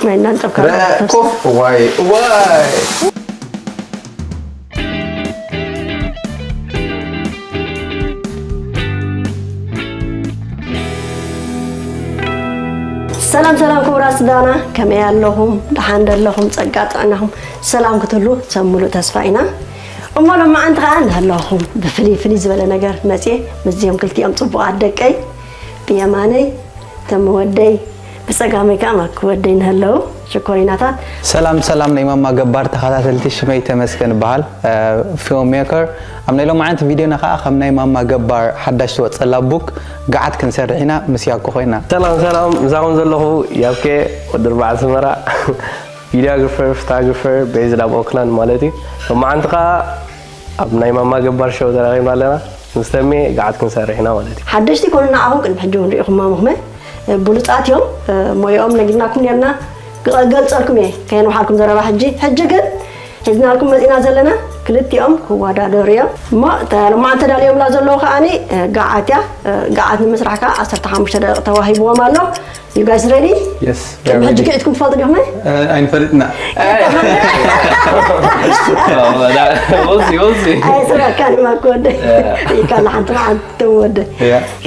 ማይ እናንጠብካ ኮፍ ዋይ ዋይ። ሰላም ሰላም ክቡራት ስዳና፣ ከመይ ኣለኹም? ደሓን ዶ ኣለኹም? ጸጋ ጥዕናኹም ሰላም ክትህሉ ሰብ ሙሉእ ተስፋ ኢና። እሞ ሎማዓንቲ ከኣ እንዳሃለኹም ብፍልይ ፍልይ ዝበለ ነገር መጽየ፣ ምስዚኦም ክልቲኦም ጽቡቓት ደቀይ ብየማነይ ተመወደይ ብጸጋመይ ከኣ ማኪ ወደይ ንህለው ሽኮሪናታት። ሰላም ሰላም ናይ ማማ ገባር ተኸታተልቲ፣ ሽመይ ተመስገን ይበሃል፣ ፊልም ሜከር። ኣብ ናይ ሎማዓንቲ ቪድዮና ከኣ ከም ናይ ማማ ገባር ሓዳሽ ዝወጸላ ቡክ ገዓት ክንሰርሕ ኢና ምስ ያኮ ኮይና። ሰላም ሰላም፣ ምሳኹም ዘለኹ ያብኬ ወዲ ኣርባዓ ኣስመራ፣ ቪድዮግራፈር፣ ፎቶግራፈር፣ ቤዝድ ኣብ ኦክላንድ ማለት እዩ። ሎማዓንቲ ከኣ ኣብ ናይ ማማ ገባር ሾው ተራኺብና ኣለና። ምስ ተሜ ገዓት ክንሰርሕ ኢና ማለት እዩ። ሓደሽቲ ይኮኑ ንዓኹም፣ ቅድሚ ሕጂ እውን ርኢኹሞም ኢኹም። ብሉጻት እዮም። ሞያኦም ነጊርናኩም ነርና፣ ክገልጸልኩም እየ ከየንውሓልኩም ዘረባ። ሕጂ ሕጂ ግን ሒዝናልኩም መጺና ዘለና ክልቲኦም ክወዳደሩ እዮም። እሞ እታ ሎማዓንቲ ተዳልዮምላ ዘለዉ ከኣኒ ገዓት እያ። ገዓት ንምስራሕ ከኣ ዓሰርተ ሓሙሽተ ደቂቕ ተዋሂብዎም ኣሎ። You guys ready? Yes. ቅድሚ ሕጂ ክዒትኩም ትፈልጡ ዲኹም? ኣይንፈልጥና። ኣይስረካን ማክ ወደ ኢካ ንሓንቲ መዓልቲ ወደ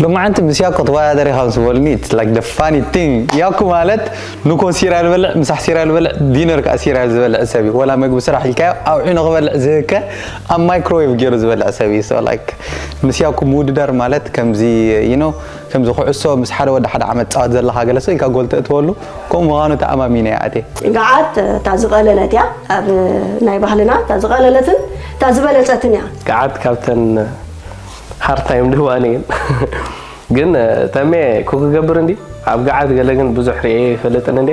ሎማዓንቲ ምስ ያኮ ተወዳደሪ ካብ ዝበሉኒ it's like the funny thing። ያኮ ማለት ንኮ ሲራል ዝበልዕ፣ ምሳሕ ሲራል ዝበልዕ፣ ዲነር ከዓ ሲራል ዝበልዕ ሰብ እዩ። ወላ መግቢ ስራሕ ኢልካዮ ኣውዒ ንክበልዕ ዝህከ ኣብ ማይክሮዌቭ ገይሩ ዝበልዕ ሰብ እዩ። So like ምስ ያኮ ምውድዳር ማለት ከምዚ you know ከምዚ ኩዕሶ ምስ ሓደ ወዲ ሓደ ዓመት ጻወት ዘለኻ ገለ ሰብ ኢልካ ጎል ተእትወሉ ከምኡ ምዃኑ ተኣማሚነ እየ ኣትየ። ገዓት እታ ዝቐለለት እያ ኣብ ናይ ባህልና እታ ዝቐለለትን እታ ዝበለጸትን እያ። ገዓት ካብተን hard time ድህባኒ ግን ግን ተሜ ኩክ ክገብር እንዲ ኣብ ገዓት ገለ ግን ብዙሕ ርእየ ይፈልጥን እንዴ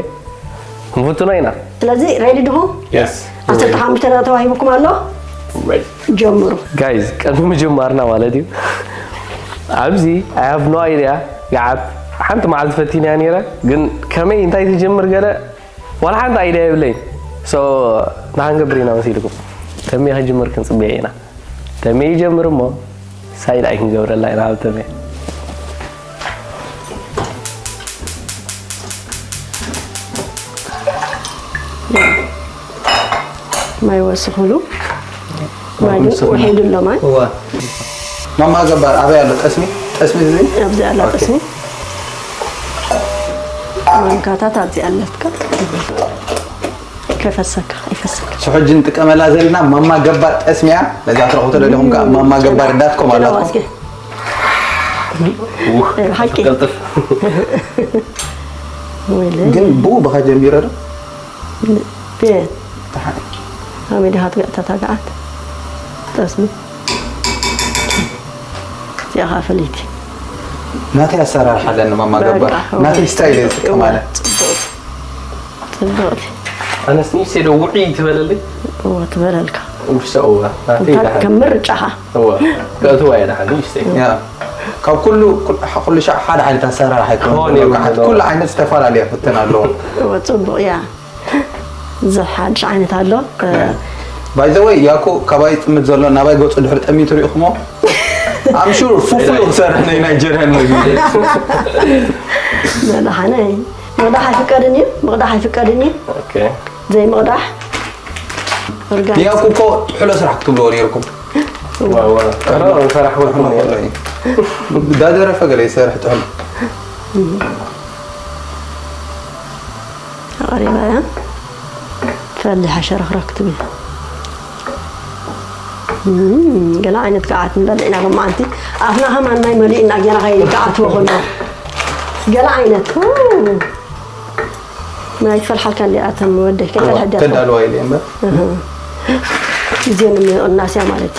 ክንፍትኖ ኢና። ስለዚ ሬዲ ድኹም? ዓሰርተ ሓሙሽተ ደቂቕ ተዋሂቡኩም ኣሎ። ጀምሩ። ጋይዝ ቅድሚ ምጅማርና ማለት እዩ ኣብዚ I have no idea ገዓት ሓንቲ መዓልቲ ፈቲንያ ነይረ ግን ከመይ እንታይ ትጅምር ገለ ዋላ ሓንቲ ኣይድያ የብለይን። So ንክንገብር ኢና መሲልኩም ተሜ ክጅምር ክንፅበዮ ኢና። ተሜ ይጀምር እሞ ሳይድ ኣይ ክንገብረላ ኢና ኣብ ተሜ። ማይ ወስኽሉ ማይ ውሒዱ ኣሎ ማይ። ማማ ገባር ኣበይ ኣሎ ጠስሚ? ጠስሚ እዚ ኣብዚ ኣላ ጠስሚ። ማንካታት ኣብዚ ኣለትካ። ከይፈሰካ ይፈሰካ። ሕጂ ንጥቀመላ ዘለና ማማ ገባር ጠስሚ እያ። ነዛ ክትረኽቡ ተደሊኹም ከዓ ማማ ገባር ዳት ኮም ኣላትኩም። ሓቂ ግን ብኡ ብኻ ጀሚረ ዶ? ኣበይ ዲኻ ትገእታ ታጋዓት ጠስሚ እዚኣ ከዓ ፈለይቲ ናተይ ኣሰራርሓ ኣለኒ ማማ ገባር ናተይ ስታይል እየ ዝጥቀማለ ፅብቕቲ ኣነስ ንእሽተይ ዶ ውዕይ ትበለለይ እዎ ትበለልካ ውሰ እዋ ናተይ እንታይ ከም ምርጫኻ እዋ ከእትዋ እየ ደሓን ንእሽተይ ካብ ኩሉ ኩሉ ሻዕ ሓደ ዓይነት ኣሰራርሓ ይከውን ኩሉ ዓይነት ዝተፈላለየ ፍትን ኣለዎ ፅቡቕ እያ ዝሓድሽ ዓይነት ኣሎ ባይዘወይ ያኮ ካባይ ጥምት ዘሎ ናባይ ገፁ ድሕሪ ጠሚቱ ሪኢኹሞ ኣምሹር ፉፉ ክሰርሕ ናይ ናይጀርያን መግቢ መድሓነይ ምቕዳሕ ኣይፍቀድን እዩ ምቕዳሕ ኣይፍቀድን እዩ ዘይ ምቕዳሕ ያኮ እኮ ሕሎ ስራሕ ክትብልዎ ነርኩም ፈራሕ ዳደረፈ ገለ ይሰርሕ ጥሕሎ ኣቕሪባ እያ ፈሊሓ ሸረኽረክ ትብል ገለ ዓይነት ገዓት ንበልዕ ኢና ሎማዓንቲ ኣፍና ከማን ማይ መሊእና ጌና ከይገዓትዎ ከሎ ገለ ዓይነት ማይ ትፈልሓልካ እንዲኣቶም ወደይ ከይፈልሐ ተዳልዋ ኢለ እምበር ግዜ ንምቕናስያ ማለት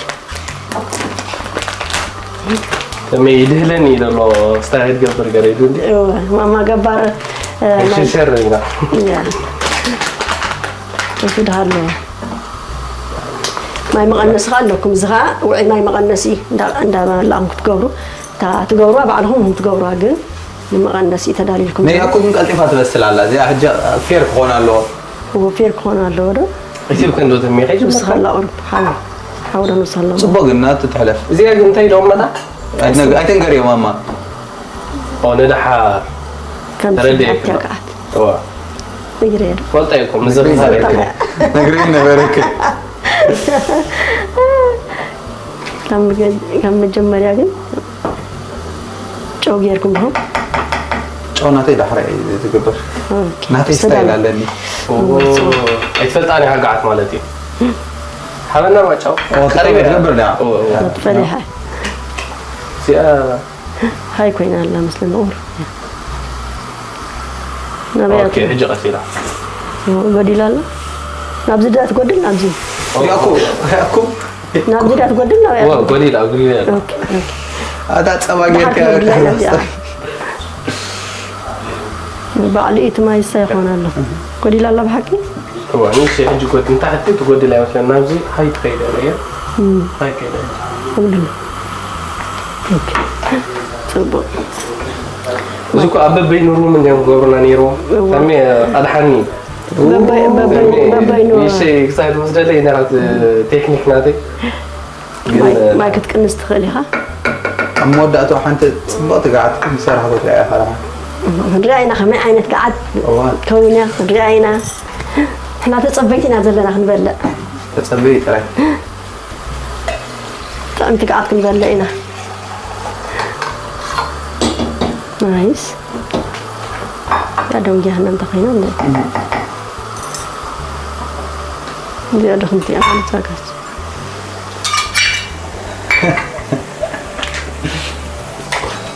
እዩ ከመይ ይድህለኒ ዘሎ ስታይ ክትገብር ገለ ይዱ እንዲ እወ ማማ ገባር ሽሸር ኢና እያ እሱ ድሃሎ ማይ መቐነሲ ኸ ኣለኩም እዚ ኸዓ ውዒ ማይ መቐነሲ እንዳመላእኩም ክትገብሩ እታ ትገብሩዋ ባዕልኹም ትገብሩዋ ግን ንመቐነሲ ተዳሊልኩም ናይ ያኮ ግን ቀልጢፋ ትበስል ኣላ እዚኣ ሕጂ ፌር ክኾን ኣለዎ እዎ ፌር ክኾን ኣለዎ ዶ ሒስብ ክንዶ ተሚኸ ንስኻ ላቕርብ ሓው ሓው ዶ ንስኻ ላቕርብ ጽቡቕ ግን ናቱ ትሕለፍ እዚኣ ግን እንታይ ዶ መጣ ኣይተንገርዮ ማማ ኦ ነዳሓ ከም ተረድኤ ስሓት ያቃት እዋ እግሬ ፈልጠ ይኮ ምዝርዛር ይኮ ነግሬ ነበረክ። ካብ መጀመርያ ግን ጨው ጌርኩም ዲኹም? ጨው ናተይ ዳሕራይ ዝግበር ናተይ ስታይል ኣለኒ። ኣይትፈልጣን ኢኻ ገዓት ማለት እዩ። ሓበና ማጫው ቀሪበ ትገብር ዳ ፈሊሓ እዚኣ ሃይ ኮይና ኣላ መስለኒ ቁር ናበያ ኦኬ ሕጂ ቀሲላ ጎዲላ ኣላ ናብዚ ድኣ ትጎድል ናብዚ ያኩ ያኩ ናብዚ ድኣ ትጎድል ናበያ ወ ጎዲላ ጎዲላ ኦኬ ኦኬ ኣታ ጸባ ጌርካ ባዕሉ እቲ ማይ ይሳ ይኾን ኣሎ ጎዲላ ኣላ ብሓቂ እዋ ንስ ሕጂ ጎድ ንታሕቲ ትጎድል ኣይመስለን ናብዚ ሃይ ትኸይደ እያ ሃይ ከይደ ሁሉ ኦኬ ጽቡቅ እዚ እኮ ኣብ በበይኑ ሩም እንዲዮም ዝገብሩና ነይርዎም ከመይ ኣድሓኒ በበይኑ ይሰይ ክሳይ ትወስደለይ ኢናት ቴክኒክ ናተይ ግን ማይ ክትቅንስ ትኽእል ኢኻ ኣብ መወዳእቱ ሓንቲ ጽቡቅ ትግዓት ዝሰራሕኩ ትሪኣ ኢኻ ደሓን ክንሪኣ ኢና ከመይ ዓይነት ገዓት እዋ ከውን እያ ክንሪኣ ኢና ንሕና ተጸበይቲ ኢና ዘለና ክንበልዕ ተጸበይ ጥራይ ጥዕምቲ ገዓት ክንበልዕ ኢና ናይስ ያደውጊያ ሃና እንተኾይና እዚኣ ድኽምቲ እያ ማለት ዛጋች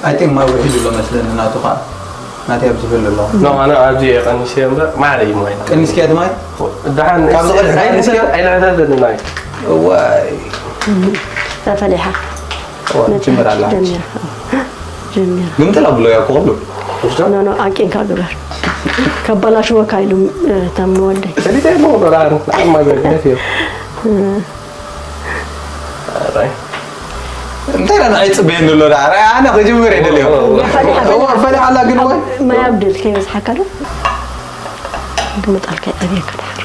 I think ማይ ውሒዱ ኣሎ መስለኒ ናቱ ከዓ ናተይ ኣብዚ ይህሉ ኣለኹ ኖ ኣነ ኣብዚ እየ ቀኒሰ እምበር ማዕረ እዩ ማይ ቀኒስክያ ትማይ ደሓን ካብ ዝቐድሕ ቀኒስክያ? ኣይንሕተተኒ ማይ እዋይ ተፈሊሓ እዋ ትጅምር ኣላ ጀሚራ ጀሚራ ግምጥል ኣብሎ እያ ክቕሉ ኖ ኖ ኣቂንካ ግበር ከባላሽወካ ኢሉ ተምወደይ ሰሊጠ ኣለኹ ዶ ደሓን ንዓማ ገነት እዩ ኣራይ እንታይ ዳ ንዓይ ፅበየኒ ኣሎ ዳ ኣነ ክጅምር እየ ደልዮ እዋ ፈሊሓ ኣላ ግን ወይ ማይ ኣብድል ከይበዝሓካ ዶ ግምጣልካ ይጠብየካ ድሓር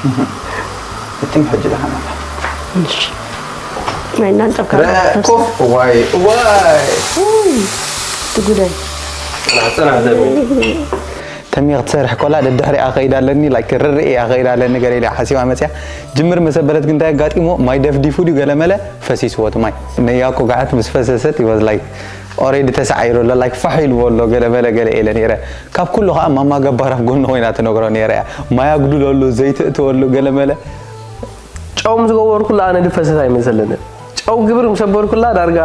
እትም ሕጂ ደሓን ኣላ እሺ ማይ እናንጠብካ ኮፍ ዋይ ዋይ ትጉዳይ ናፀና ዘመ ተሚየ ክትሰርሕ ኮላ ደድሕሪኣ ከይዳ ኣለኒ ላይክ ርርኢ እያ ከይዳ ኣለኒ ገለ ኢለ ሓሲባ መፅያ ጅምር መሰበለት ግን እንታይ ኣጋጢሞ ማይ ደፍዲፉ ድዩ ገለ መለ ፈሲስዎ እቲ ማይ ነያኮ ጋዓት ምስ ፈሰሰት ይወዝ ላይክ ኦሬዲ ተሳዒሩ ኣሎ ላይክ ፋሕ ኢልዎ ኣሎ ገለ መለ ገለ ኢለ ነይረ ካብ ኩሉ ከዓ ማማ ገባር ኣብ ጎኒ ኮይና ትነግሮ ነይረ እያ ማይ ኣጉድለሉ ዘይትእትወሉ ገለ መለ ጨው ምስ ገበርኩላ ኣነ ድፈሰስ ኣይመሰለንን ጨው ግብር ምስ ኣበልኩላ ዳርጋ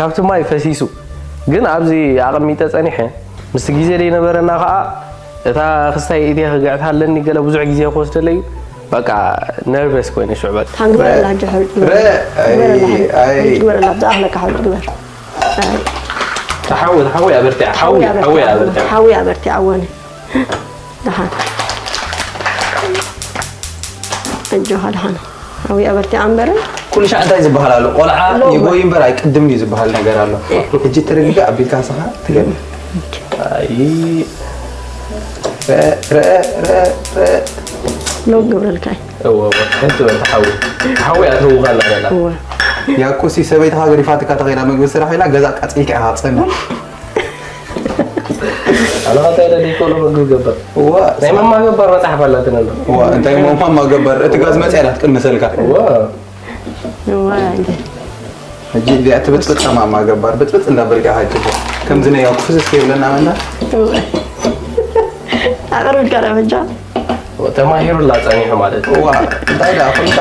ካብቲ ማይ ፈሲሱ ግን ኣብዚ ኣቐሚጠ ጸኒሐ ምስቲ ግዜ ዘይነበረና ከዓ እታ ክስታይ ኢድየ ክግዕታ ኣለኒ ገለ ብዙሕ ግዜ ክወስደለይ በቃ ነርቨስ ኮይነ ሽዑ በቃ ሓንግበረላ ሕጂ ሕሩጭ ረ ኣይ ኣይ ግበረላ ብዛዕባ ለካ ሕሩጭ ግበር ተሓዊ ተሓዊ ኣበርቲዓ ሓዊ ሓዊ ኣበርቲዓ ሓዊ ኣበርቲዓ ወኒ ደሓን ኣጆኻ ደሓን ሓዊ ኣበርቲዓ እምበረ ኩሉ ሻዕ እንታይ ዝበሃል ኣሎ ቆልዓ ሎማ። ይጎይ እምበር ኣይቅድም እዩ ዝበሃል ነገር ኣሎ ሕጂ ትርግጋ ኣቢልካ ስኻ ትገብ ኣይ ረአ ረአ ረአ ሎግ ግብረልካ እዩ እወ እወ ሓንቲ በል ተሓዊ ተሓዊ ኣትህውኻላ ደላ እወ ያኮሲ ሰበይትኻ ገዲፋትካ ተኸይዳ ምግቢ ስራሕ ኢላ ገዛ ቃፂልካ ኢኻ ትፀንሕ ኣነ ኸንታይ ኢለ ደይኮሎ ምግቢ ገበር እዋ ናይ መማ ገባር መፅሓፍ ኣላትን ኣሎ እዋ እንታይ ሞማ ማገበር እቲ ጋዝ መፅያ ኢላ ትቅንሰልካ እወ እወ እንዴ ሕጂ እዚኣ ትብጥብጥ ማማ ገባር ብጥብጥ እንዳበልካ ሓጅቦ ከምዚ ናይ ያኩ ፍስስ ከይብለና መና እወ ኣቕርብልካ ደበጃ ተማሂሩላ ጸኒሑ ማለት እዩ እዋ እንታይ ደኣ ኮንካ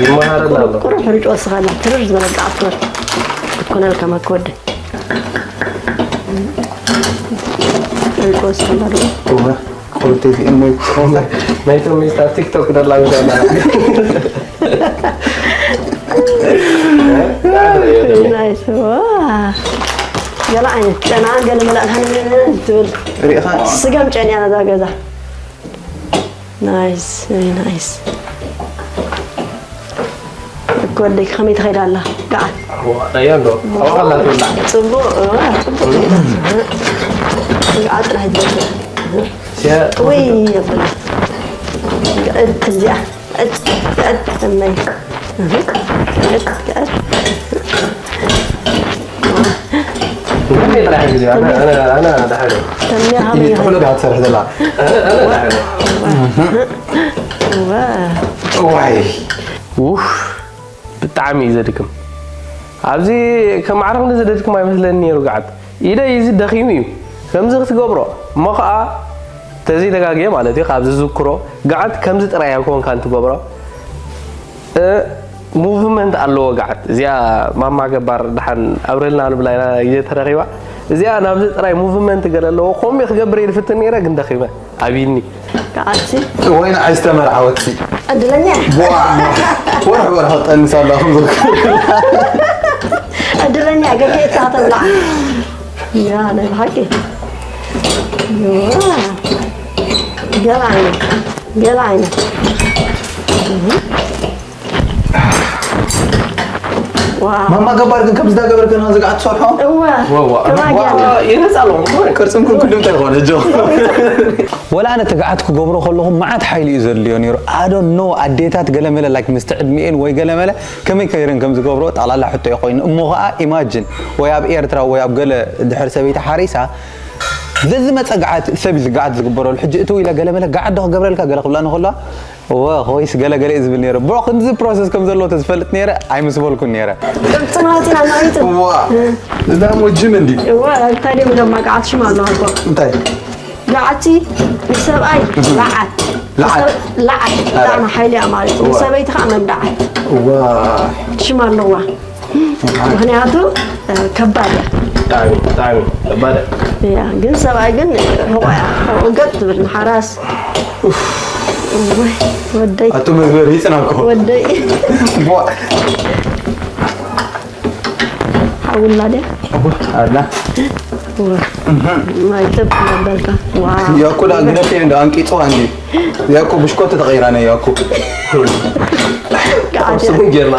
ይመሃረላ ኣሎ ቁሩብ ሕርጭ ወስኻላ ትርር ዝበለ ጣዕፍር ክትኮነልካ መክወደ ሕርጭ ወስኻላ ዶ እዋ ኮልቴ ዚእሞ ይኮንካ ናይቶም ሚስት ኣብ ቲክቶክ ደላ ምሻላ ናይስ ዋ ገለ ዓይነት ጨና ገለ መላእካ ትብል ሪኢኻ ስገም ጨንያ ነዛ ገዛ ናይስ very nice እኮ ወደይ ከመይ ትኸይድ ኣላ ገዓት ረያ ኣሎ ኣዋላ ትብላ ፅቡቅ እዋ፣ ፅቡቅ ገዓት ጥራሕ ይበል ወይ የብላ እት እዚኣ እት እት እመይ እህ፣ እት እት ተምየ ጥራሕ ግዜ ኣነ ኣነ ኣነ ኣነ ዳሕረ ተምያ ከመይ ይጥሕሎ ዳ ትሰርሕ ዘላ ኣነ ኣነ ዳሕረ እዋ ዋይ ውፍ ብጣዕሚ እዩ ዘድክም። ኣብዚ ከም ዓረቕኒ ዘደድክም ኣይመስለኒ ነይሩ። ገዓት ኢደይ እዚ ደኺሙ እዩ ከምዚ ክትገብሮ እሞ ከዓ ተዘይተጋግየ ማለት እዩ። ካብ ዝዝክሮ ገዓት ከምዚ ጥራይ ኣይኮንካን ትገብሮ። እ፣ ሙቭመንት ኣለዎ ገዓት። እዚኣ ማማ ገባር ደሓን ኣብረልና ንብላ ኢና ግዜ ተረኺባ። እዚኣ ናብዚ ጥራይ ሙቭመንት ገለ ኣለዎ። ከምኡ ክገብር እየ ዝፍትን ነይረ ግን ደኺመ። ኣቢኒ ከዓሲ ወይ ንዓይ ዝተመርዓወት ሲ ዕድለኛ ዋ ወርሕ ወርሕ ጠንሳ ኣለኹም ዕድለኛ ገገ እታ ተብላዕ ያ ናይ ብሓቂ ያ ገላ ዓይነት ገላ ዓይነት ዋው ማማ ገባር ግን ከምዚ ዳገበርክና ዝግዓት ትሰርሖ እወ ወዋ ከማጊያ ይነፃ ኣለኹም ቅርፅም ኩን ክልምታ ይኾነ ጆ ወላ ኣነ ትግዓት ክገብሮ ከለኹ መዓት ሓይሊ እዩ ዘድልዮ ነይሩ ኣዶ ኖ ኣዴታት ገለመለ ላይክ ምስቲ ዕድሚኤን ወይ ገለመለ ከመይ ከይረን ከም ዝገብሮ ጠቕላላ ሕቶ እዩ ኮይኑ እሞ ከዓ ኢማጅን ወይ ኣብ ኤርትራ ወይ ኣብ ገለ ድሕር ሰበይቲ ሓሪሳ ዘዝመፀ ግዓት ሰብ እዩ ዝግዓት ዝግበረሉ ሕጂ እትው ኢለ ገለመለ ግዓት ዶ ክገብረልካ ገለ ክብላ ንከለዋ እወ ኮይስ ገለገለ እዩ ዝብል ነይረ ብሮ ክንዚ ፕሮሰስ ከም ዘለዎ ተዝፈልጥ ነይረ ኣይምስበልኩን ነይረ ጽናዋቲና ናይቱ ዋ እዛ ሞጅም እንዲ እዋ እንታይ ደም ደማ ገዓት ሽማ ኣለዋ እኮ እንታይ ገዓቲ ንሰብኣይ ለዓት ለዓት። ለዓት ብጣዕሚ ሓይሊ እያ ማለት እዩ ንሰበይቲ ከዓ መንዳዓት ዋ ሽማ ኣለዋ ምክንያቱ ከባድ እያ ብጣዕሚ ብጣዕሚ ከባድ እያ ግን ሰብኣይ ግን ሕቆ እያ ሕቆ ገጥ ትብል ንሓራስ ወይ ወደይ ኣቶ መግበር ይፅናኮ ወደይ ዋ ሓውላ ድያ ኣላ ማይ ጥብ ነበርካ ያኮ ዳ ግረፍ እንደ አንቂጾ አንዲ ያኮ ብሽኮት ተቀይራ ነው ያኮ ገዓደ ስሙ ጌርና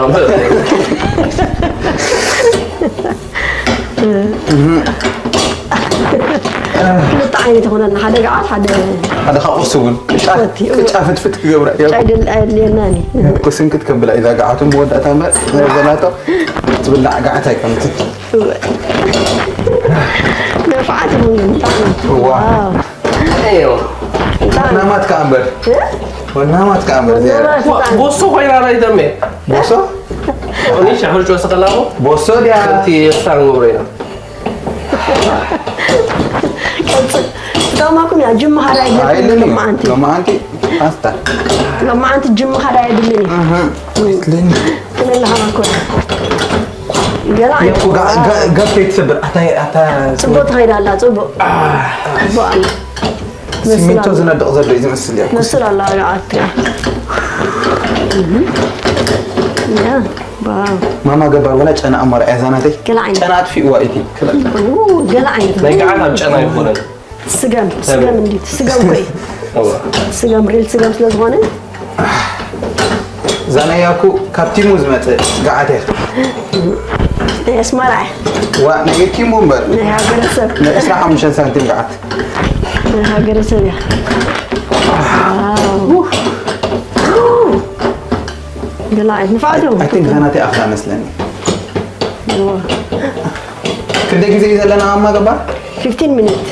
ክልተ ዓይነት ይኾነና ሓደ ገዓት ሓደ ሓደ ካብ ቁርሲ እውን ቅጫ ፍትፍት ክገብራ ያኮ ኣይደል ኣየድልየናኒ ያኮ ስንክት ከብላ ኢዛ ገዓቱ መወዳእታ እምበር ዘላቶ ትብላዕ ገዓት ኣይኮነትን ነፋዓት ይኹን ግን ብጣዕሚ ዋ ዋው። እዩ ብጣዕሚ ናማት ከኣ እምበር ወናማት ከኣ እምበር ዚያዳ ቦሶ ኮይና ናይ ደሜ ቦሶ ኦኒሻ ሕርጮ ስኸላሞ ቦሶ ድያ ከምቲ የሳን ገብሮ ኢና ቀጽል ትጠቕማኩም እያ ጅማ ሓደ ኣይብለኩም ኣይልኒ ሎማዓንቲ ሎማዓንቲ ኣስታ ሎማዓንቲ ጅማ ሓደ ኣይብልን እዩ ልኒ ትብል ኣለኻ እኮ ገላ ያኮ ጋ- ጋ- ጋብ ከይትሰብር ኣታ ኣታ ጽቡቅ ትኸይድ ኣላ ጽቡቅ ጽቡቅ ኣላ ሲሚንቶ ዝነድቕ ዘሎ እዩ ዝመስል ያኮ መስል ኣላ ገዓት ያ ዋው ማማ ገባር ወላ ጨና ኣማራ እያ ዛናተይ ገላ ዓይነት ጨና ኣጥፊእዋ ኢቲ ገላ ዓይነት ናይ ገዓት ኣብ ጨና ይኮነን ስገም ስገም እንዲ ስገም ኮይ እዋ ስገም ሪል ስገም ስለ ዝኾነ ዛና ያኩ ካብ ቲሙ ዝመጽእ ገዓት እያ ኣስመራ ዋ ናይ ቲሙ እምበር ናይ ሃገረሰብ ናይ ዕስራ ሓሙሽተ ሳንቲም ገዓት ናይ ሃገረሰብ እያ ገላ ዓይነት ንፋዓት እዮም ኣይ ቲንክ ዛናተይ ኣኽላ መስለኒ ክንደይ ግዜ እዩ ዘለና ኣማ ገባር ፊፍቲን ሚኒት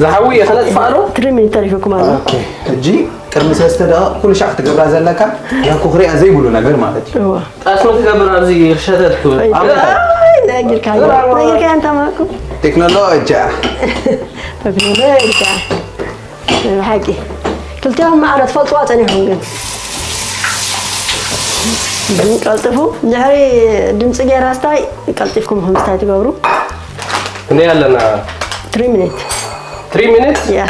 ዝሓዊ እየ ከነጥፋእ ዶ ትሪ ሚኒት ተሪፉኩም ኣሎ ኦኬ ሕጂ ቅድሚ ሰለስተ ደቂቕ ኩሉ ሻዕ ክትገብራ ዘለካ ያኩ ክሪኣ ዘይብሉ ነገር ማለት እዩ እዋ ጣስሚ ትገብር ኣብዚ ሸተት ክብል ኣይ፣ ነጊርካዮ ነጊርካዮ እንተማኩ ቴክኖሎጂ ተግኖሎጂ ሓቂ ክልቲኦም ማዕረ ትፈልጥዋ ጸኒሕኩም ግን ግን ቀልጥፉ ድሕሪ ድምፂ ጌራ ስታይ ቀልጢፍኩም ከም ስታይ ትገብሩ ክንደይ ኣለና ትሪ ሚኒት ትሪ ሚኒት ያ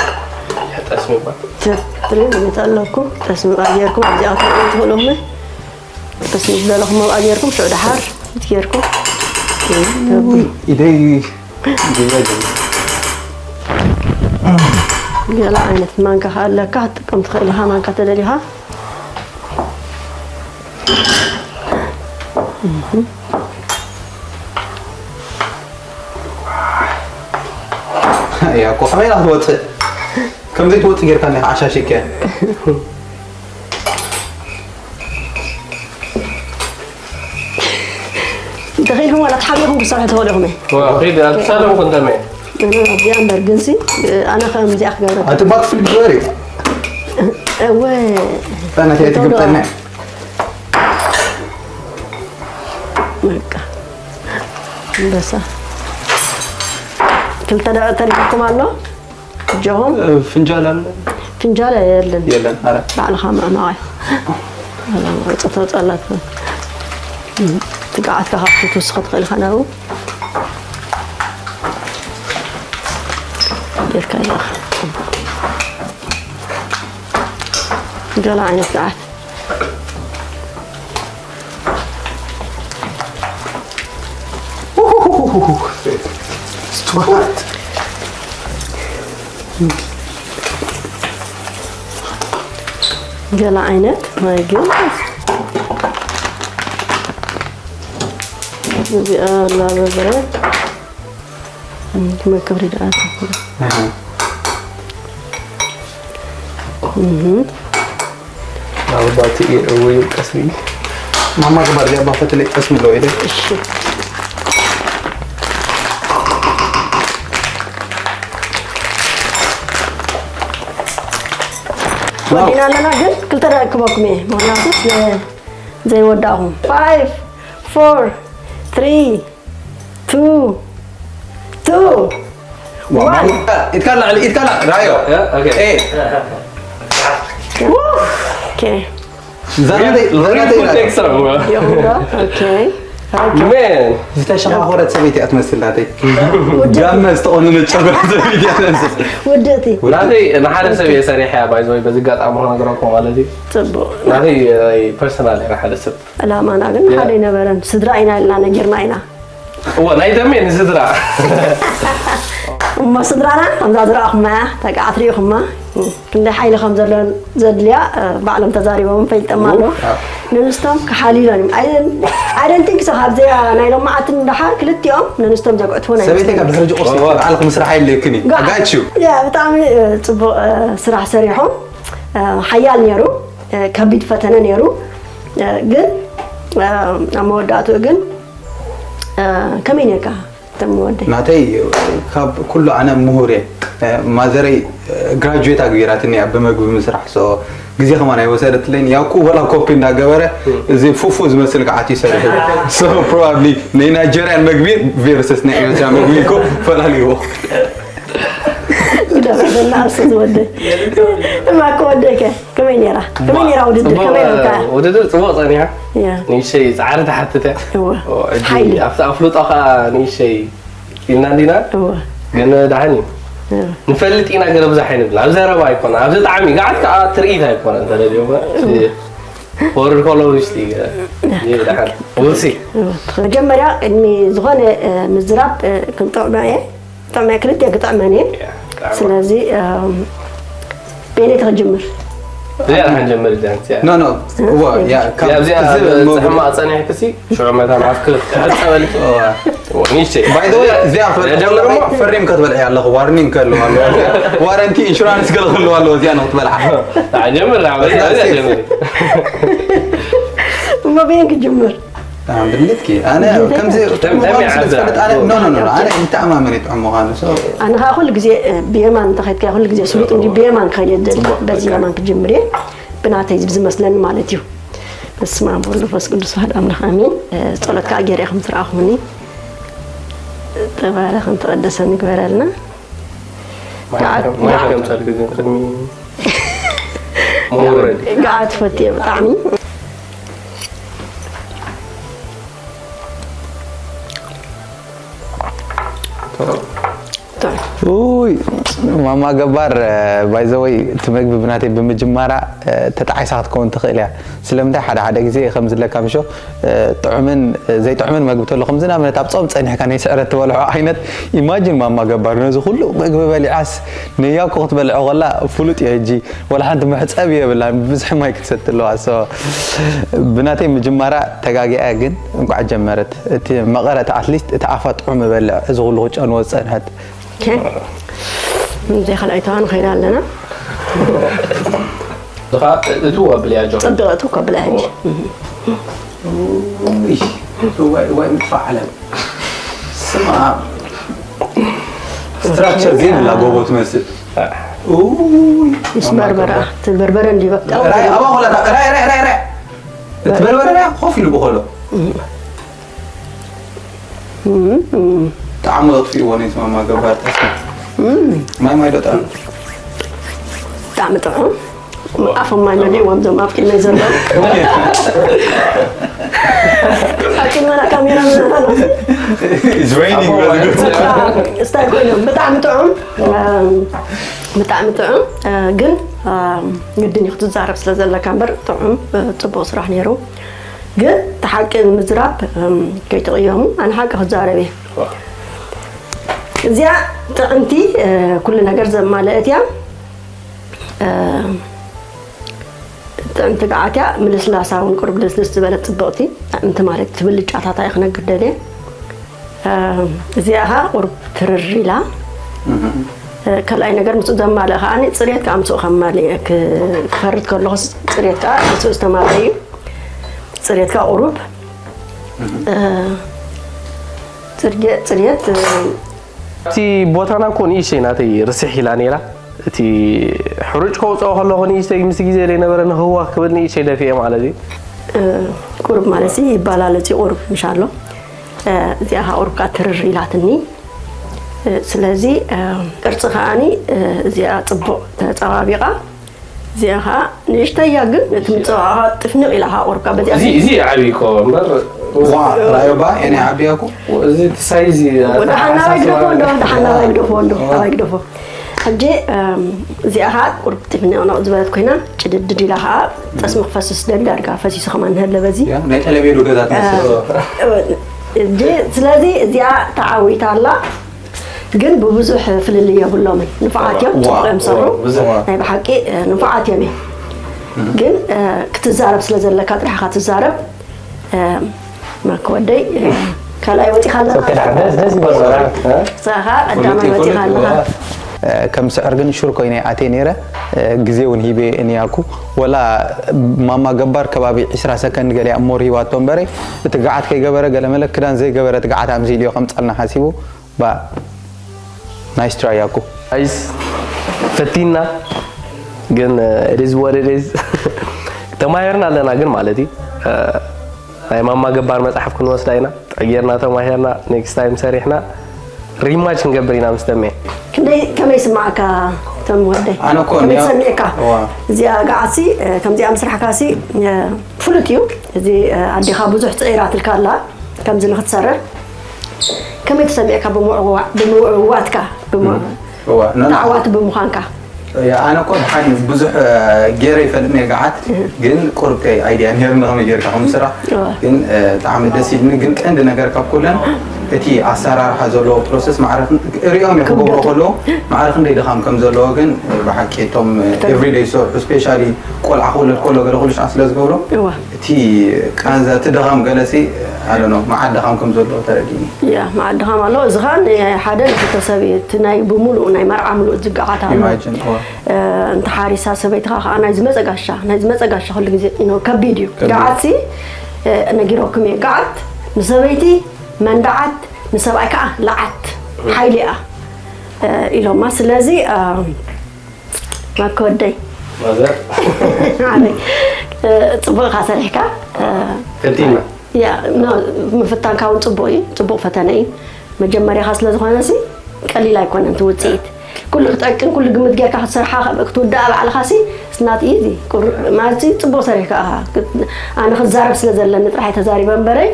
ጠስሚ ይባል ትሪ ሚኒት ኣለኩም ጠስሚ ቃል ጌርኩም ኣብዚኣ ትኽእሉ ትኽእሉ እሞ ጠስሚ ዝበለኹም ኣብኣ ጌርኩም ሽዑ ደሓር ጌርኩም ኢደይ ገለ ዓይነት ማንካ ኣለካ ክትጥቀም ትኽእል ኢኻ ማንካ ተደሊኻ እያ እኮ ከመይ ኢላ ክትወፅእ ከምዘይ ትወፅእ ጌርካ ኒ ዓሻሽከ ተኺእልኩም ዋላ ተሓቢእኩም ክትሰርሑ ትኽእሉ ኢኹም። ዋ ኺድ ኣትሳለም ኮንተመ እዚኣ እምበር ግንሲ ኣነ ከምዚኣ ክገብረ ኣቲ ባክፍሊፕ ግበሪ። እወ ፈነከ ትግብጠና በቃ ኣንበሳ ክልተ ደቂ ተሪፍኩም ኣሎ። እጆኹም ፍንጃል ኣለ ፍንጃል የለን። የለን። ኣረ ባዕልኻ ምዕማቕ እዩ። እፅቶ ፀላት ትግዓትካ ካብ ክትውስኽ ትኽእል ኢኻ ናብኡ ጌርካ ኢኻ። ገለ ዓይነት ግዓት ስቱዋርት ገለ ዓይነት ናይ ግን እዚኣ ላበበረ መክብሪ ደኣ ኣባቲ ወይ ቀስቢ ማማ ግባር ዚኣ ባፈትለይ ቀስሚ ኣለዎ ኢለ እሺ ወዲና ኣለና ግን ክልተ ደቂ ክበኩም እየ ምክንያቱ ዘይወዳእኹም five four three two two one ኢትካ ላዕሊ ኢትካ ላዕሊ ራዮ ኦኬ ኤ okay ዘረደይ ዘረደይ ቴክስራ يوم okay Man ዝተሸኻኾረት ሰበይቲ እያ ትመስል ናተይ ጋመ ዝተቆነነ ጨጉራ ሰበይቲ እያ ትመስል ውድእቲ ናተይ ንሓደ ሰብ እየ ሰሪሐ ባይዘወይ በዚ ጋጣሚ ክነግረኩም ማለት እዩ ፅቡቅ ናተይ ናይ ፐርሰናል እየ ሓደ ሰብ ዕላማና ግን ሓደ ኣይነበረን ስድራ ኢና ኢልና ነጊርና ኢና እወ ናይ ደሜ ንስድራ እሞ ስድራና ከምዛ ዝረኣኹማ ተቃዓት ሪኢኹማ ክንደይ ሓይሊ ከም ዘሎ ዘድልያ ባዕሎም ተዛሪቦም ፈሊጦም ኣለዉ ንንስቶም ክሓልዩሎም እዮም ኣይደንቲንክ ሶ ካብዚኣ ናይ ሎማዓትን ደሓር ክልቲኦም ንንስቶም ዘግዕትዎ ናይ ሰበይተይ ካብ ድሕሪ ቁርሲ በዓልክ ምስራሕ የድልየክን እዩ ኣጋይችዩ ብጣዕሚ ፅቡቅ ስራሕ ሰሪሖም ሓያል ነይሩ ከቢድ ፈተነ ነይሩ ግን ኣብ መወዳእትኡ ግን ከመይ ነርካ ተምወደይ ናተይ ካብ ኩሉ ኣነ ምሁር እየ ማዘረይ ግራጁዌት ኣግቢራትኒ እያ ብመግቢ ምስራሕ ሶ ግዜ ከማን ኣይወሰደትለይን ያው ኩ ወላ ኮፒ እንዳገበረ እዚ ፉፉ ዝመስል ከዓት ይሰርሕ so probably ናይ ናይጀርያን መግቢ ቨርሰስ ናይ ኤርትራ መግቢ እኮ ፈላልይዎ ግደፈና እሱ ዝወደ እማ ከወደከ ከመይ ነራ ከመይ ነራ ውድድር ከመይ ነርካ ውድድር ፅቡቅ ፀኒሓ ያ ንእሽተይ ፃዕሪ ትሓትት እያ እወ ሕጂ ሓይሊ ኣብቲ ኣፍልጦ ከዓ ንእሽተይ ኢልና እንዲና እወ ግን ዳሕን እዩ እወ ንፈልጥ ኢና ገለ ብዙሕ ኣይንብል ኣብ ዘረባ ኣይኮነ ኣብዚ ጣዕሚ ገዓት ከዓ ትርኢት ኣይኮነ እንተደልዮ ወርድ ኮሎ ውሽጢ ዳሕን ውልሲ መጀመርያ ቅድሚ ዝኾነ ምዝራብ ክንጠቕመ እየ ጠቕመ ክልተ ክጠቕመን እየ ስለዚ ቤኔት ክጅምር እዚኣ ዳሕን ጀምር ዳንስ no no እወ ያ ካብ ኣብዚኣ እዚ ሕማቕ ፀኒሕክሲ ሽዑ መታን ኣብ ክልተ ሕፀበልኪ ንእሽተይ ባይዘወይ እዚኣ ፈሪም ክትበልዕ ኣለኹ ዋርኒንግ ከለዋ ኣለዋ ዋረንቲ ኢንሹራንስ ገለ ከለዋ ኣለዎ እዚኣ ንክትበልዓ ጀምር ጀምር እሞ ብየን ክጅምር ብልትኪ ኣነ ከምዚ ጥዕሙ ምዃኑ ስለ ዝፈልጥ ኣነ ኖ ኖ ኖ ኣነ ይተኣማመን ይጥዕም ምዃኑ so ኣነ ከዓ ኩሉ ግዜ ብየማን እንተኸድካ ኩሉ ግዜ ስሩጥ እንዲ ብየማን ክኸይድ የደል በዚ የማን ክጅምር እየ ብናተይ ዝመስለኒ ማለት እዩ በስመ ኣብ ወወልድ ወመንፈስ ቅዱስ ኣሐዱ ኣምላኽ ኣሜን ጸሎት ከዓ ገይረ ከም ትረኣኹኒ ተባረኽን ተቐደሰን ይግበረልና ማይ ከምፀልክ ግን ቅድሚ መውረድ ገዓት ፈትየ ብጣዕሚ ውይ ማማ ገባር ባይዘወይ እቲ መግቢ ብናተይ ብምጅማራ ተጣዒሳ ክትከውን ትኽእል እያ ስለምንታይ ሓደ ሓደ ግዜ ከም ዝለካ ምሾ ጥዑምን ዘይጥዑምን መግቢ ተሎ ከምዚ ንኣብነት ኣብ ጾም ጸኒሕካ ናይ ስዕረት ትበልዖ ዓይነት ኢማጂን ማማ ገባር ነዚ ኩሉ መግቢ በሊዓስ ነያኮ ክትበልዖ ከላ ፍሉጥ እዩ ሕጂ ወላ ሓንቲ መሕጸቢ የብላን ብብዝሒ ማይ ክትሰቲ ኣለዋ so ብናተይ ምጅማራ ተጋጊኣ ግን እንቋዕ ጀመረት እቲ መቐረት ኣትሊስት እቲ ኣፋ ጥዑም እበልዕ እዚ ኩሉ ክጨንዎ ዝጸንሐት ዘይካልኣይ ተዋ ንኸይዳ ኣለና እቱ ወብልያ ጆ ጽብቕቱ ከብላ ሕጂ ዋይ ዋይ ምጥፋእ ዓለም። ስማ፣ ስትራክቸር ዘይብላ ጎቦ ትመስል። ኡይ፣ ምስ በርበረ እቲ በርበረ እንዲበ ራይ ኣባ ኾላ ራይ ራይ ራይ ራይ። እቲ በርበረ ራይ ኮፍ ኢሉ ብኾሎ። ጣዕሙ ኣጥፊእዎ ነቲ ማማ ገባር ጠስሚ። ማይ ማይ ዶ ጥዕም? ብጣዕሚ ጥዑም። ኣፎም ማይ መሊእዎም ዞም ኣብ ቅድመይ ዘለዉ። ኣብ ቅድመና ካሜራ ምናምን ኣሎ። It's raining really good. ስታይ ኮይኖም ብጣዕሚ ጥዑም። ብጣዕሚ ጥዑም። ግን ግድን እዩ ክትዛረብ ስለ ዘለካ እምበር ጥዑም፣ ጽቡቕ ስራሕ ነይሩ። ግን እቲ ሓቂ ንምዝራብ ከይትቕየሙ፣ ኣነ ሓቂ ክዛረብ እየ። እዚኣ ጥዕምቲ፣ ኩሉ ነገር ዘማለአት እያ። ጥዕምቲ ገዓት እያ። ምልስላሳ እውን ቁሩብ ልስልስ ዝበለት ጽብቕቲ ጥዕምቲ ማለት እቲ ብልጫታታ እየ ክነግር ደልየ። እዚኣ ኸዓ ቁሩብ ትርር ኢላ። ካልኣይ ነገር ምስኡ ዘማልእ ከዓኒ ጽሬት ከዓ ምስኡ ከማልእ ክፈርድ ከለኹስ ጽሬት ከዓ ምስኡ ዝተማልአ እዩ። ጽሬት ከዓ ቁሩብ ጽርየ- ጽሬት ኣብቲ ቦታና እኮ ንእሽተይ ናተይ ርስሕ ኢላ ነይራ። እቲ ሕሩጭ ከውፅኦ ከለኹ ንእሽተይ ምስ ግዜ ዘይነበረ ንህዋኽ ክብል ንእሽተይ ደፊኤ ማለት እዩ። ቁሩብ ማለት ሲ ይባላለፅ እዩ ቁሩብ ምሻሎ። እዚኣ ከዓ ቁሩብ ከዓ ትርር ኢላትኒ። ስለዚ ቅርፂ ከዓኒ እዚኣ ፅቡቕ ተፀባቢቓ። እዚኣ ከዓ ንእሽተይ እያ ግን እቲ ምፅባቕ ጥፍንቕ ኢላ ከዓ ቁሩብ ከዓ በዚኣ እዚ እዚ ዓብዪ እኮ እምበር ዋ ራዮባ እኔ ዓብያኩ እዚ እቲ ሳይዝ ደሓናባይ ግደፎ እንዶ ደሓናባይ ግደፎ እንዶ ኣባይ ግደፎ። ሕጂ እዚኣ ከዓ ቁሩብ ጥፍንቕ ዝበለት ኮይና ጭድድድ ኢላ ከዓ ጠስሚ ክፈስስ ደሊ ዳርጋ ፈሲሱ ከማን ንሀለ በዚ ናይ ጠለቤዶ ገዛ ትመስል። ሕጂ ስለዚ እዚኣ ተዓዊታ ኣላ። ግን ብብዙሕ ፍልልይ የብሎምን። ንፉዓት እዮም፣ ዋ፣ ፅቡቕ እዮም ዝሰርሑ። ብዙሕ። ናይ ብሓቂ ንፉዓት እዮም እዮም። ግን ክትዛረብ ስለ ዘለካ ጥራሕ ኢኻ ትዛረብ። ማክ ወደይ ካልኣይ ወፂኻ ኣለኻ። ደስ ደስ ይበል። ንስኻ ቀዳማይ ወፂኻ ኣለኻ። ከም ስዕር ግን ሹር ኮይነ ኣትየ ነይረ። ግዜ እውን ሂበ እኒያኩ። ወላ ማማ ገባር ከባቢ ዒስራ ሰከንድ ገሊኣ ሞር ሂባቶ እምበረ፣ እቲ ገዓት ከይገበረ ገለመለ ክዳን ዘይገበረ እቲ ገዓት ኣምሲልዮ ከምፀልና ሓሲቡ። ባ ናይስ ትራይ ያኩ። ኣይስ ፈቲና ግን it is what it is። ተማሂርና ኣለና ግን ማለት እዩ። ናይ ማማ ገባር መፅሓፍ ክንወስዳ ኢና። ጠጌርና ተማሂርና ኔክስት ታይም ሰሪሕና ሪማች ክንገብር ኢና ምስ ተሜ። ክንደይ ከመይ ስማዕካ ተም ወደይ? ኣነ እኮ ከመይ እኒኣ- ተሰሚዕካ? እዋ። እዚኣ ገዓሲ ከምዚኣ ምስራሕካሲ ፍሉጥ እዩ። እዚ ኣዴኻ ብዙሕ ፅዒራትልካ ኣላ ከምዚ ንክትሰርሕ። ከመይ ተሰሚዕካ ብምውዕዋዕ- ብምውዕዋትካ? ብምው- እዋ፣ ኖ፣ ኖ። ተዓዋቲ ብምዃንካ? ያ፣ ኣነ እኮ ብሓይሊ ብዙሕ ገይረ ይፈልጥ ነየ ገዓት፣ ግን ቁሩብ ከይ ኣይድያ ነይርኒ ከመይ ጌርካ ከም ስራሕ። እዋ። ግን ብጣዕሚ ደስ ኢልኒ። ግን ቀንዲ ነገር ካብ ኩለን እቲ ኣሰራርሓ ዘለዎ ፕሮሰስ ማዕረ ሪኦም እየ ክገብሮ ከለዉ ማዕረ ክንደይ ድኻም ከም ዘለዎ ግን ብሓቂ እቶም ኤቭሪደይ ዝሰርሑ ስፔሻሊ ቆልዓ ክውለድ ከሎ ገለ ኩሉ ሻዕ ስለ ዝገብሮ እዋ። እቲ ቃንዛ እቲ ድኻም ገለሲ ኣለ መዓት ድኻም ከም ዘለዎ ተረዲኒ። ያ መዓት ድኻም ኣሎ። እዚ ኸዓ ሓደ ንክልተ ሰብ እዩ። እቲ ናይ ብምሉኡ ናይ መርዓ ምሉእ ዝገዓት ኣሎ። ኢማጂን እዋ። እንተ ሓሪሳ ሰበይትኻ ከዓ ናይ ዝመፀ ጋሻ ናይ ዝመፀ ጋሻ ኩሉ ግዜ ኢኖ ከቢድ እዩ። ገዓትሲ ነጊረኩም እየ። ገዓት ንሰበይቲ መንደዓት ንሰብኣይ ከዓ ለዓት ሓይሊ እያ ኢሎማ። ስለዚ ማክ ወደይ ማዘር ዓበይ ፅቡቕኻ ሰሪሕካ ፈቲና ያ ምፍታንካ እውን ፅቡቕ እዩ። ፅቡቕ ፈተነ እዩ። መጀመርያኻ ስለ ዝኾነ ሲ ቀሊል ኣይኮነን እቲ ውፅኢት። ኩሉ ክጠቅን ኩሉ ግምት ጌርካ ክትሰርሓ ክትውዳኣ ባዕልኻ ሲ ስናት እዩ እዚ ማለት ሲ ፅቡቕ ሰሪሕካ ኢኻ። ኣነ ክዛረብ ስለ ዘለኒ ጥራሕ ተዛሪበ እምበረይ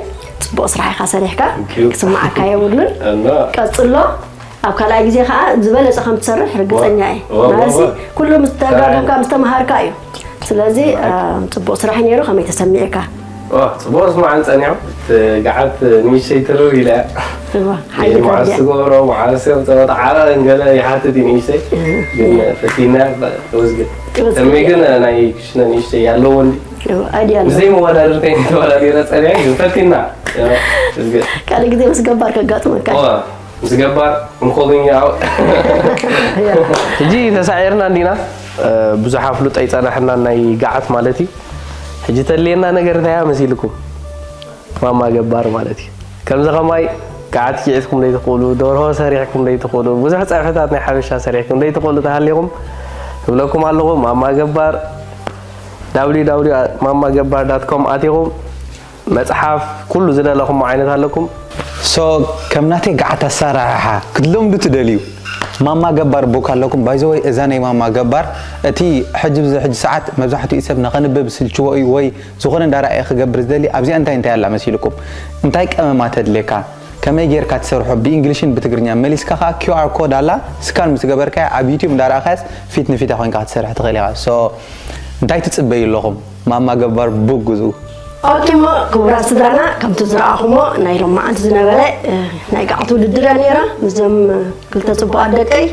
ፅቡቕ ስራሕ ኢኻ ሰሪሕካ። Thank you። ክስማዓካ የብሉን። እና ቀፅሎ ኣብ ካልኣይ ግዜ ከዓ ዝበለፀ ከም ትሰርሕ ርግፀኛ እየ። ዋ፣ ዋ፣ ማለት ዋ። ኩሉ ምስ ተጋገምካ ምስ ተምሃርካ እዩ። ስለዚ ፅቡቕ ስራሕ ነይሩ። ከመይ ተሰሚዕካ? ዋ፣ ፅቡቕ ስማዕን ፀኒዑ። እቲ ገዓት ንእሽተይ ትርር ኢለ እያ። እዋ፣ ሓይሊ መዓስ ተርድያ። ትገብሮ መዓስ ጸወታ ዓራርን ገለ ይሓትት እዩ ንእሽተይ። ግን ፈቲና ወዝግድ ወዝግድ። ተሜ ግን ናይ ክሽነ ንእሽተይ ያለው ወንዲ እዋ፣ ኣድያ ኣሎ። ብዘይ መወዳደርተይ ተወዳዲረ ጸኒዐ ግን ፈቲና። ወዝግድ ካልእ ግዜ ምስ ገባር ከጋጥመካ እዩ። ዋ፣ ምስ ገባር እንኮብኛ ሕጂ ተሳዒርና እንዲና ብዙሕ ኣፍልጦ ኣይጸናሕና ናይ ገዓት ማለት እዩ። ሕጂ ተድልየና ነገር እንታይ እያ መሲልኩም? ማማ ገባር ማለት እዩ። ከምዚ ከማይ ከዓት ኪዒትኩም ደይትኽእሉ፣ ደርሆ ሰሪሕኩም ደይትኽእሉ፣ ብዙሕ ፀብሕታት ናይ ሓበሻ ሰሪሕኩም ደይትኽእሉ ተሃሊኹም እብለኩም ኣለኹ። ማማ ገባር www ማማ ገባር ዳት ኮም ኣቲኹም መፅሓፍ ኩሉ ዝደለኹም ዓይነት ኣለኩም። ሶ ከም ናተይ ገዓት ኣሰራርሓ ክትለምዱ ትደልዩ ማማ ገባር ቡክ ኣለኩም። ባይዘወይ እዛ ናይ ማማ ገባር እቲ ሕጂ ብዚ ሕጂ ሰዓት መብዛሕትኡ ሰብ ንኸንብብ ስልችዎ እዩ ወይ ዝኾነ እንዳረኣየ ክገብር ዝደሊ ኣብዚኣ እንታይ እንታይ ኣላ መሲልኩም እንታይ ቀመማ ተድልየካ ከመይ ጌርካ ትሰርሖ ብእንግሊሽን ብትግርኛ መሊስካ ከዓ QR ኮድ ኣላ ስካን ምስ ገበርካያ ኣብ ዩቲዩብ እንዳረኣኻያስ ፊት ንፊታ ኮይንካ ክትሰርሕ ትኽእል ኢኻ። ሶ እንታይ ትፅበዩ ኣለኹም? ማማ ገባር ቡክ ግዝኡ። ኦኬ እሞ ክቡራት ስድራና ከምቲ ዝረኣኹሞ ናይ ሎማዓንቲ ዝነበረ ናይ ገዓት ውድድር እያ ነይራ ምስዞም ክልተ ፅቡቃት ደቀይ።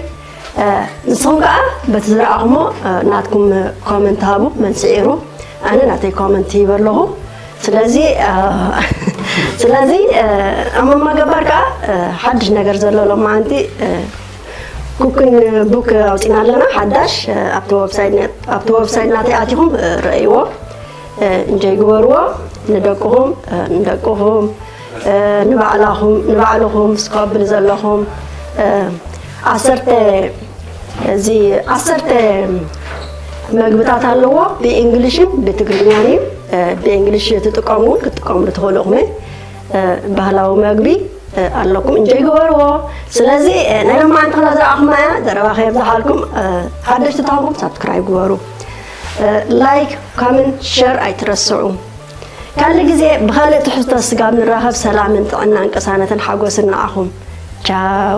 ንስኹም ከዓ በቲ ዝረኣኹሞ ናትኩም ኮመንት ሃቡ፣ መን ስዒሩ ኣነ ናተይ ኮመንት ሂበ ኣለኹ። ስለዚ ስለዚ ኣብ ማማ ገባር ከዓ ሓድሽ ነገር ዘሎ ሎማዓንቲ ኩክን ቡክ ኣውፂና ኣለና ሓዳሽ። ኣብቲ ወብሳይት ናተይ ኣቲኹም ረእይዎ፣ እንጆይ ግበርዎ። ንደቅኹም ንደቅኹም ንባዕላኹም ንባዕልኹም ስከብል ዘለኹም ዓሰርተ እዚ ዓሰርተ መግብታት ኣለዎ። ብእንግሊሽን ብትግርኛን እዩ። ብእንግሊሽ ትጥቀሙ እውን ክትጥቀምሉ ትኽእሉ ኢኹም። ባህላዊ መግቢ ኣለኩም እንጆይ ግበርዎ። ስለዚ ናይ ሎማዓንቲ ክላ ዝረኣኹማ እያ። ዘረባ ከየብዝሓልኩም ሓደሽቲ ተኾንኩም ሳብስክራይብ ግበሩ። ላይክ፣ ኮመንት፣ ሸር ኣይትረስዑ። ካልእ ግዜ ብኻልእ ትሕዝቶ ስጋብ ንራኸብ ሰላምን ጥዕናን ቅሳነትን ሓጎስን ንዓኹም። ቻው።